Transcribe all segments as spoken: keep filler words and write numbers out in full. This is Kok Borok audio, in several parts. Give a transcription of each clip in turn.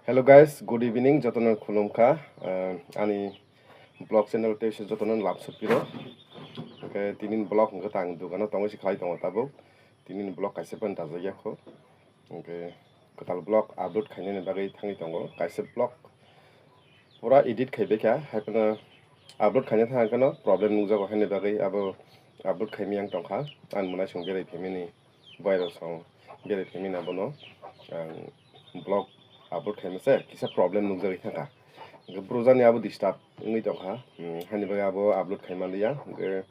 Hello guys, good evening, jotono khulumkha. Ah, ani vlog channel tei se jotono lamsok piro. Hwnkhe tinin vlog hwnkhe tang dukano tongwi se khlai tongo tabuk. Tinin vlog kaisa phano dajak ya kho. Hwnkhe kwtal vlog upload khainani bagwi thangwi tongo. Kaisa vlog pura edit khaibaikha, haiphano upload khaina thangkheno problem nukjago haini bagwi abo upload khaimani ang tongkha. Ani mwnaisong berai phaimani. Boyarok song berai phaimani abono ang vlog upload khaimase kisa problem nukjagwi thangkha. Hwnkhe bwrwjani abo disturb wngwi tongkha, hmm, haini bagwi abo upload khaimanliya. Hwnkhe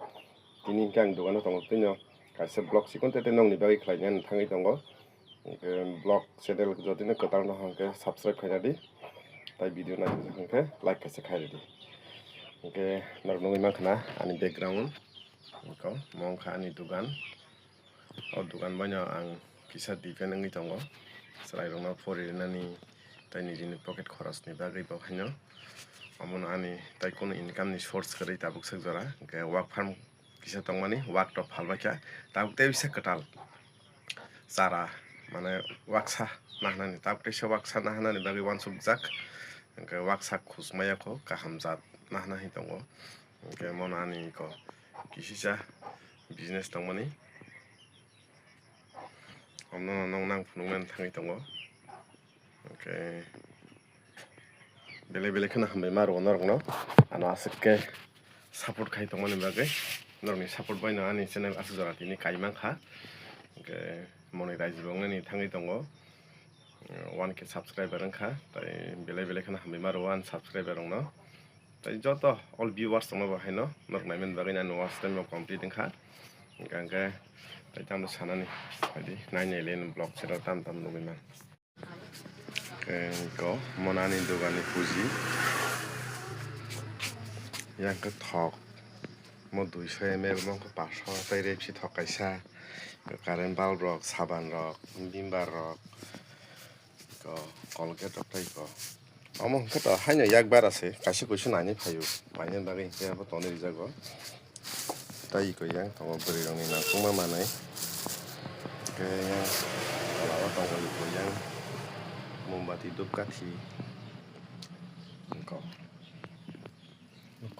tini hwnkhe ang dukano tongo twino kaisa vlog chikon tete nongni bagwi khlainani thangwi tongo. Hwnkhe vlog channel jotino kwtal no hwnkhe subscribe khaina di, tai video naitokjak hwnkhe like kaisa khairidi. Hwnkhe norok nugwi mankha na ani background, hwnkhe mo wngkha ani dugan. O dugan bai no ang kisa depend wngwi tongo, chwrairokno poririnani tei nijini pocket khorosni bagwi bo haino. Omono ani tei kunu income ni source kwrwi tabuk swk jora, hwnkhe wak farm kisa tongmani, wak rok phalbaikha, tabuk tei bisa kwtal chara, mane waksa nahnani, tabuk teisa waksa nahnani bagwi uansukjak, hwnkhe waksa khus maya kho kaham jat nahna hinwi tongo, hwnkhe mono ani kho kisisa business tongmani. Omono nong nang phunuknani thangwi tongo. Hwnkhe belai belai kheno hambai ma rwo norokno, ano aswk khe support khai tongmani bagwi. Norokni support bai no ani channel aswk jora tini kai mankha. Hwnkhe monetise bo wngnani thangwi tongo. One K subscriber wngkha, tai belai belai kheno hambai ma rwo ani subscriber rokno. Tai joto all viewers tongma bo haino norok naimani bagwi ani watch time bo complete wngkha. Hwnkhe hwnkhe tai tamo sanani phaidi nai nai le vlog sero tam tam nugwi man. Hwnkhe ko monani dogani puji yang khe thok mo duiso M L mo khe paso tai repsi thok kaisa current bulb rok saban rok bimbar rok. Ko Colgate rok tei ko. Omo hwnkhe to haino yak bara se kaisa kuisu nainwi phaio. Mainani bagwi hwnkhe abo tonwi rijago. Tai ko yang tongo bwrwi rokni nangkukma manwi. Hwnkhe yang tola o tongo ko yang mombati dhupkathi. Ko.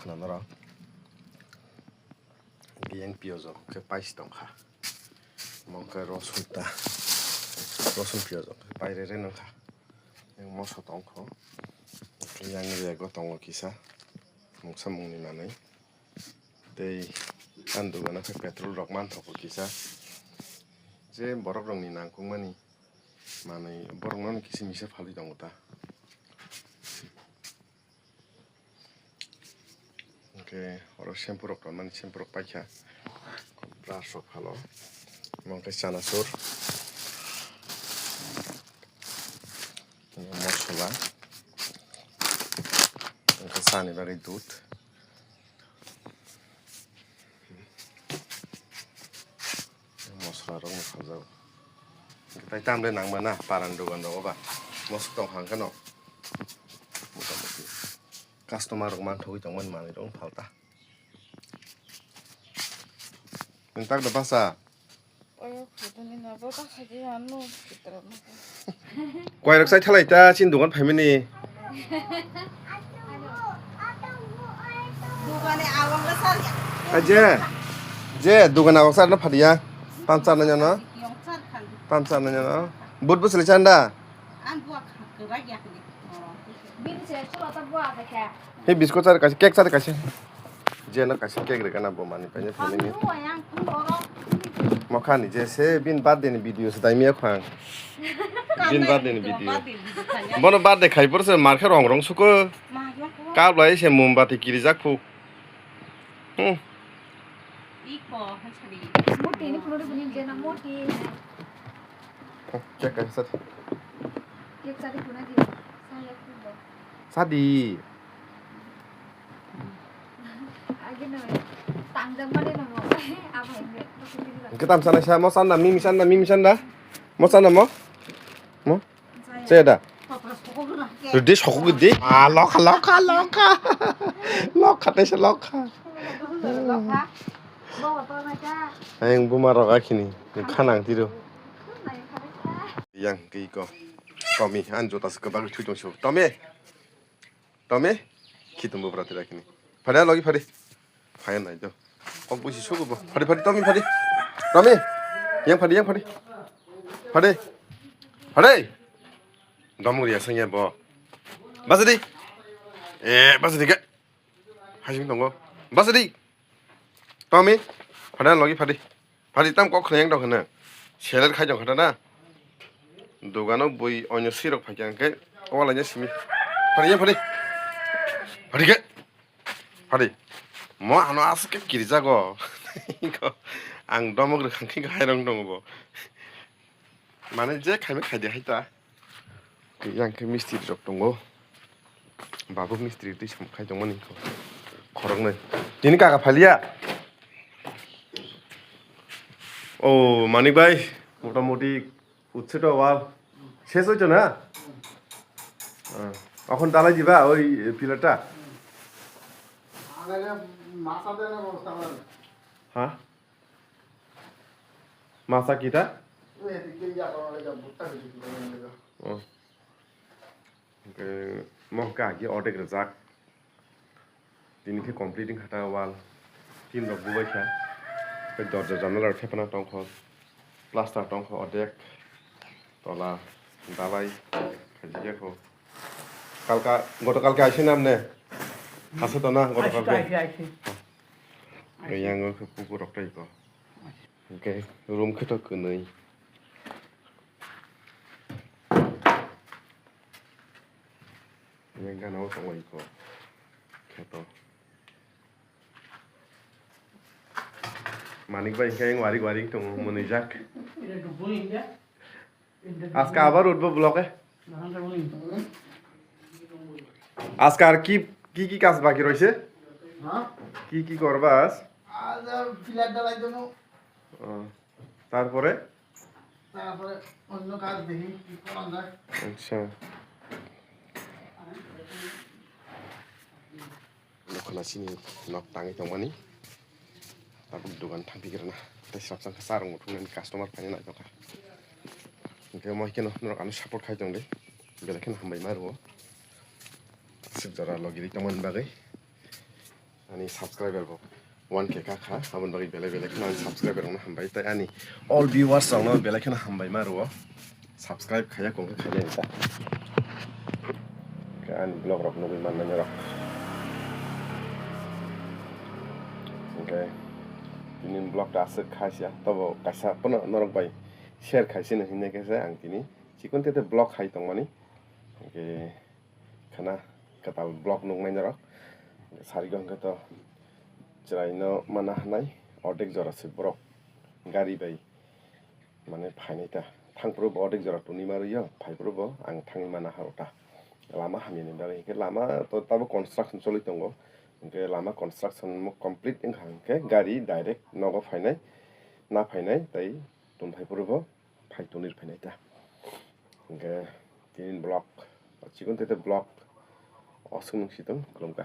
Khna norok. Yang piyajok hwnkhe paisi tongkha. Omo khe rosun ta, rosun piyajok pairere nangkha. Yang moso tongkho. Yang rego tongo kisa. Mungsa mungni manwi. Tei ani dogano khe petrol rok manthogo kisa. Je borok rokni nangkukmani manwi borokno kisa misa phalwi tongo ta. Hwnkhe oro shampoo rok tonmani, shampoo rok paikha, brush rok phalo, omo khe chanasur, mosola, hwnkhe chani bagwi dudh, mosola rok no phaljago. Tai tamle nangma na paran dogan rogo ba mosok tong hang kheno. Motamoti customer rok manthogwi tongmani manwi rok phalta. Nwng tak da basa? Oyo khotoni na bo ta khaji ano kitra na. Koi rok sai thalai ta chin dogan phaimani. Dogani awang la sar ya. Aje. Je dogan awang sar na phadiya. Pamsar na nyono. Yong sar khan. Pamsar na nyono. But bus le chanda. An buak kwrak yakni. Bini se chula ta buak kha. He biscuit chari kaisa, cake chari kaisa. Je no kaisa cake rega na bo mani paine phaimani. Mokhani je se bin birthday ni video se daimia khang. Bin birthday ni video. Bono birthday khai por se mar khe rong rong suko. Kap lai se mombati kirijak phu. Hmm. Iko, hachari. Moti ni phunuri bini jena moti. Cake kaisa sadi. Cake sadi phunai di. Saya kubo. Sadi. Agi no. Tangjak mani no mo. Abo hingge. Hingke tam sanai sa, mo sanda, mimi sanda, mimi sanda. Mo sanda mo? Mo? Chaya da. Rwdi sokogwi di. Ah, lokha, lokha, lokha. Lokha, teisa lokha. Ayang buma rok akhini. Khanang tiro. Yang kiko. Tommy, ani jota se kwbangwi thwi tong sio. Tommy. Tommy. Khitung bo bwrati rakini. Phari a logi phari. Phaya nai do. Kok busi sugu bo. Phari, phari, Tommy, phari. Tommy. Yang phari, yang phari. Phari. Phari. Domung ria sengya bo. Basa di. Eh, basa di ke. Hasing tongo. Basa di. Tommy. Phari a logi phari. Phari tam kok khna yang tong khna. Seler khai tong khata na. Dogano bui onyo sirok phaikha hwnkhe walaina simi. Phari, phari. Phari khe. Phari. Mo ano aswk khe kirijago. Ang domok rwkha khe hairong tongo bo. Mane je khaima khaidi hai ta. Yang khe mistri rok tongo. Babu mistri twi sam khai tongmani khoroknwi. Tini kaka phalia. O Manik bhai, motamoti উঠছে তো ওয়াল। শেষ হইতো না? হ্যাঁ। এখন ঢালাই দিবা ওই পিলারটা? আগে মাচা দেওয়ার ব্যবস্থা করেন। হ্যাঁ? মাচা কিটা? ওই এদিকে ইয়া করা লাগে, ভুট্টা ভেজে দিতে হবে। ও। Hwnkhe mo hwnkhe agi ordek rwjak. Tini khe complete wngkha ta wall. Tin rok bubaikha. Tei dorja janala rok thepana tongkho. Plaster tongkho ordek. Tola dalai khaijak ya kho. Kalka, goto kalke aise namne. Hasa to na goto kalke. Aise, aise, aise. Yang khe pukur rok tei ko. Hwnkhe room khe to kwnwi. Yang gana o tongo iko. Kheto. Manik bai hwnkhe yang warik warik tongo, mwnwijak. Aska abar utbo bloke. Aska ar ki, ki, ki kas baki roise? হ্যাঁ? Ki, ki korbas? আজ আর ফিলার ঢালাই দেবো। ও। তারপরে? তারপরে অন্য কাজ দেখি কি করা যায়। আচ্ছা। Nokha na chini nok tangwi tongmani. Tabuk dogan thangphi rwna. Tei swrapsa khe charwng bo thumnani customer phaina naitokha. Hwnkhe mo khe norok ano support khai tongdi. Belai kheno hambai ma rwo. Aswk jora logi ri tongmani bagwi. Ani subscriber bo one K ka kha, aboni bagwi belai belai kheno ani subscriber rokno hambai, tei ani all viewers rokno belai kheno hambai ma rwo. Subscribe khaiya kong khe khainai ta. Khe ani vlog rok nugwi mannai norok. Hwnkhe tini vlog ta aswk kha sia, tobo kaisa phano norok bai share khai sino hinwi khe se ang tini chikon tete vlog khai tongmani. Hwnkhe khana kwtal vlog nuknai norok. Sarigo hwnkhe to chwraino mana hwnai, ordek jora se borok gari bai mane phainai ta. Thangphuru bo ordek jora tongwi ma rwio, phaiphuru bo ang thangwi mana ha rw ta. Lama hamyani bagwi hwnkhe lama to tabuk construction choli tongo. Hwnkhe lama construction complete wngkha hwnkhe gari direct nogo phainai, na phainai tei tongphaiphuru bo phai tonwi rw phainai ta. Hwnkhe tini vlog, chikon tete vlog aswk nung si tong khulumkha.